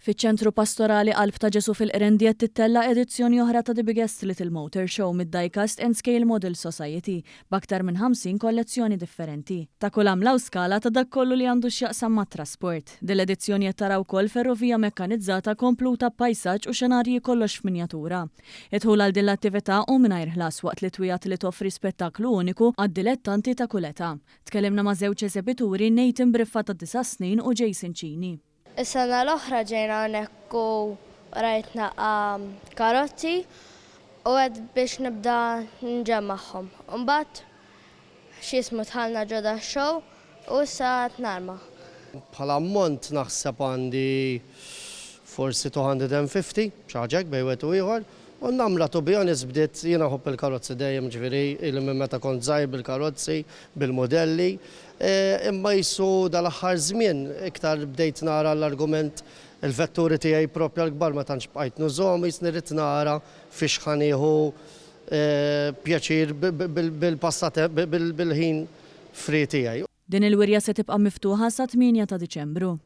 Fiċ-Ċentru Pastorali Qalb ta' Ġesù fil-Qrendi qed tittella' edizzjoni oħra ta' The Biggest Little Motor Show mid-Diecast and Scale Model Society b'aktar minn 50 kollezzjoni differenti, ta' kull għamla u skala ta' dak kollu li għandu x'jaqsam mat-trasport. Din l-edizzjoni qed tara wkoll ferrovija mekkanizzata kompluta b'pajsaġġ u xenarji kollox f'minjatura. Id-dħul għal din l-attività hu mingħajr ħlas waqt li twiegħed li toffri spettaklu uniku għad-dilettanti ta' kull età. Tkellimna ma' żewġ esebituri, Nathan Briffa ta' disa' snin u Jason Cini. Is-sena l-oħra ġejna hawnhekk u rajt naqqa karozzi u għedt biex nibda nġemmagħhom. Imbagħad x'jismu dħalna ġo dax-show u issa qed narma. Bħala ammont naħseb għandi forsi 250, xi ħaġa hekk bejn wieħed u ieħor. U n-namra to be honest bdiet, jiena nħobb il-karozzi dejjem, ġifieri ili minn meta kont żgħir bil-karozzi, bil-mudelli. Imma qisu dal-aħħar żmien iktar bdejt nara l-argument il-vetturi tiegħi proprja l-kbar ma tantx bqajt nużhom, qisni rrid nara fiex ħa nieħu pjaċir bil-passatemp, bil-ħin free tiegħi. Din il-wirja se tibqa' miftuħa sat-8 ta' Diċembru.